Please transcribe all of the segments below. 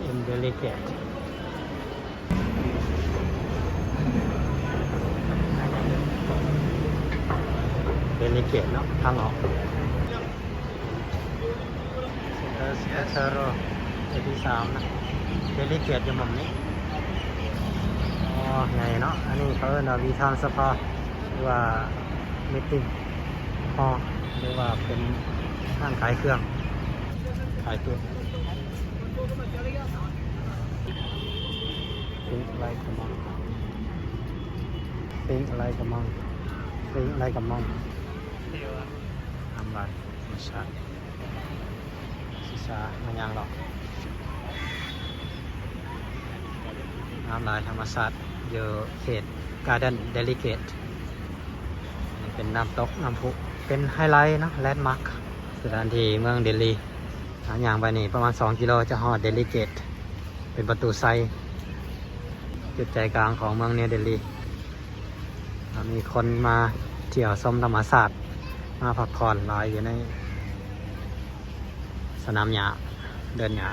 ເປັນເດລິເກດ ເດລິເກດເນາະ ທາງອອກ ເຊັນເຕີ ເຊັນເຕີ ເອທີສາມນະ ເດລິເກດຢູ່ໝ່ອງນີ້. ອໍ ໃຫຍ່ເນາະ ອັນນີ້ເຂົາເອີ້ນວ່າ ປະທານສະພາ ຫຼືວ່າ ມີດຕິງຮໍ ຫຼືວ່າເປັນຮ້ານຂາຍເຄື່ອງ ຂາຍເຄື່ອງ. Think like a monk. Think like a monk. Think like a monk. ງາມຫຼາຍ ທຳມະຊາດ ສຶກສາມາຍ່າງເລາະ ງາມຫຼາຍ ທຳມະຊາດ ຢູ່ເຂດ Garden Delicate. ນີ້ເປັນນ້ຳຕົກ ນ້ຳພຸ ເປັນໄຮໄລເນາະ ແລນມາກ ສະຖານທີ່ເມືອງເດລີ. ຫາຍ່າງໄປນີ້ປະມານສອງກິໂລ ຈະຮອດເດລິເກດ ເປັນປະຕູໄຊ ຈຸດໃຈກາງຂອງເມືອງນິວເດລີ. ມີຄົນມາທ່ຽວຊົມທຳມະຊາດ ມາພັກຜ່ອນຫຼາຍຢູ່ໃນສະໜາມຫຍ້າ ເດີ່ນຫຍ້າ.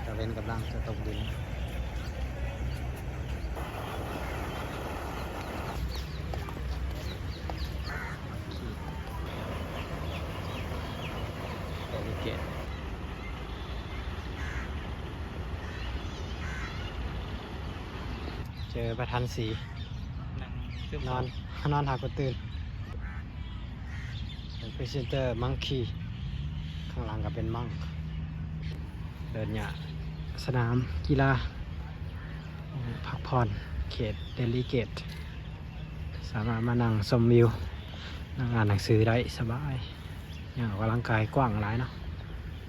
ຕາເວັນກຳລັງຈະຕົກດິນ. ເຈີປະທານສີ ນອນ ນອນຫາກໍຕື່ນ. ເປັນພຣີເຊັນເຕີມັງຄີ ຂ້າງຫຼັງກໍເປັນມັງ. ເດີ່ນຫຍ້າ ສະໜາມກິລາ ພັກຜ່ອນ ເຂດເດລິເກດ ສາມາດມານັ່ງຊົມວິວ ນັ່ງອ່ານໜັງສືໄດ້ສະບາຍ. ຍ່າງອອກກຳລັງກາຍກວ້າງຫຼາຍເນາະ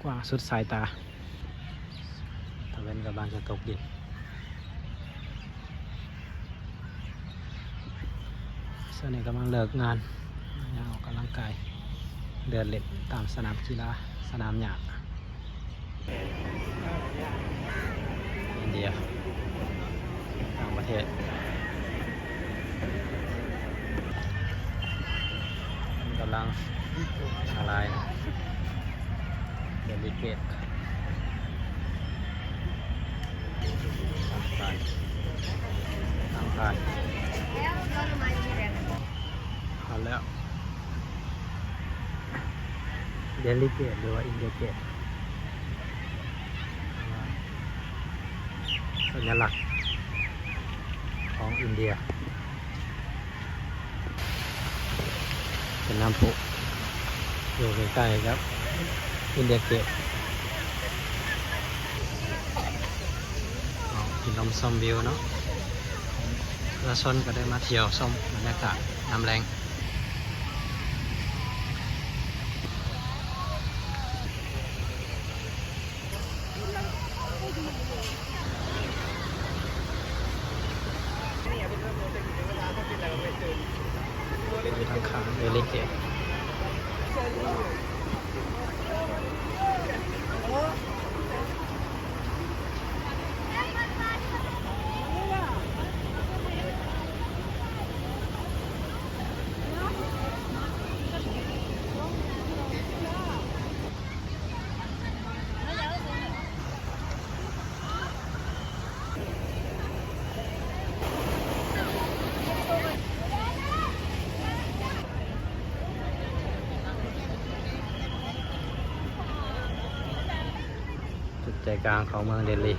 ກວ້າງສຸດສາຍຕາ. ຕາເວັນກຳລັງຈະຕົກດິນ. ຊ່ວງນີ້ກຳລັງເລີກງານ ຍ່າງອອກກຳລັງກາຍ ເດີນເລ່ນຕາມສະໜາມກິລາ ສະໜາມຫຍ້າ. ອິນເດຍ ຕ່າງປະເທດ ກຳລັງທາງລາຍ ເດລິເກດ ທາງຜ່ານ ທາງຜ່ານ ຜ່ານແລ້ວ. ເດລິເກດ ຫຼືວ່າອິນເດຍເກດ ສັນຍະລັກຂອງອິນເດຍ. ເປັນນ້ຳພຸ ຢູ່ໃກ້ໆກັບອິນເດຍເກດ. ເອົາ ກິນລົມຊົມວິວເນາະ ປະຊາຊົນກໍໄດ້ມາທ່ຽວຊົມບັນຍາກາດຍາມແລງ. ທາງຂ້າງເດລິເກດ. ຈຸດໃຈກາງຂອງເມືອງເດລີ.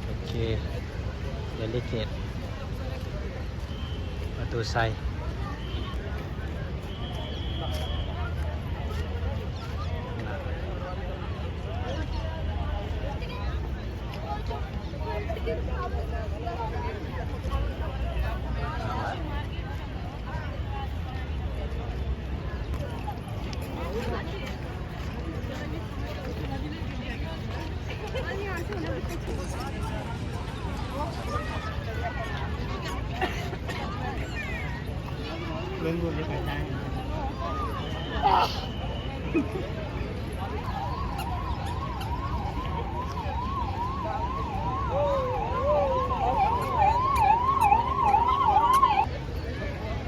ໂອເຄ ເດລິເກດ ປະຕູໄຊ. ເບິ່ງບຸນຢູ່ຂ້າງທາງ. ເ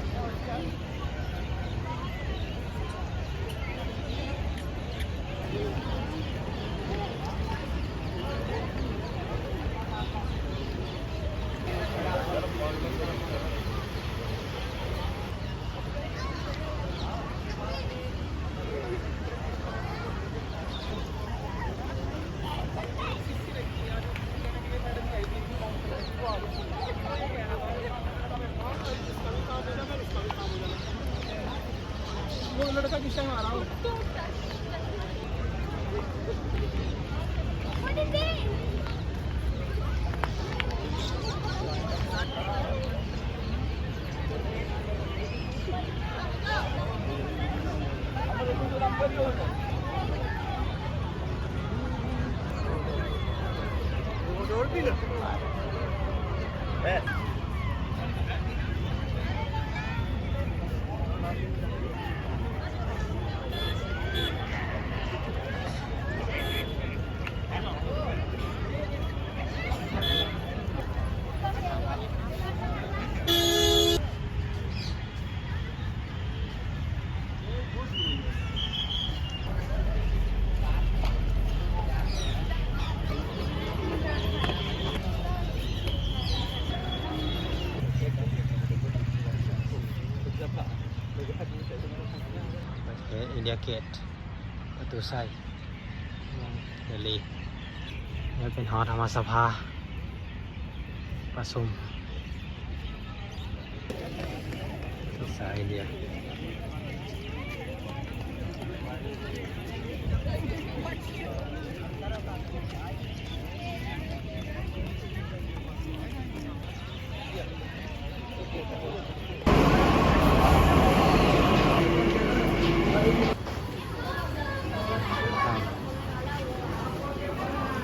वो लड़का जिससे मारा हो।ປະເທດອິນເດຍເກດ ປະຕູໄຊ ເດລີ. ນີ້ເປັນຫໍທຳມະສະພາ ປະຊຸມ ພາສາອິນເດຍ.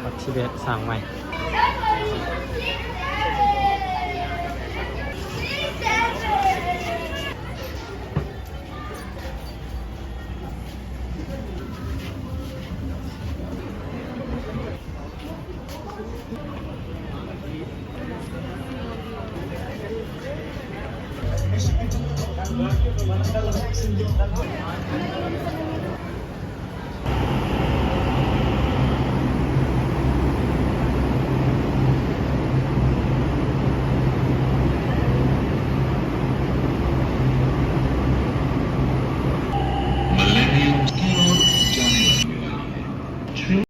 ປະເທດທິເບດສ້າງໃໝ່.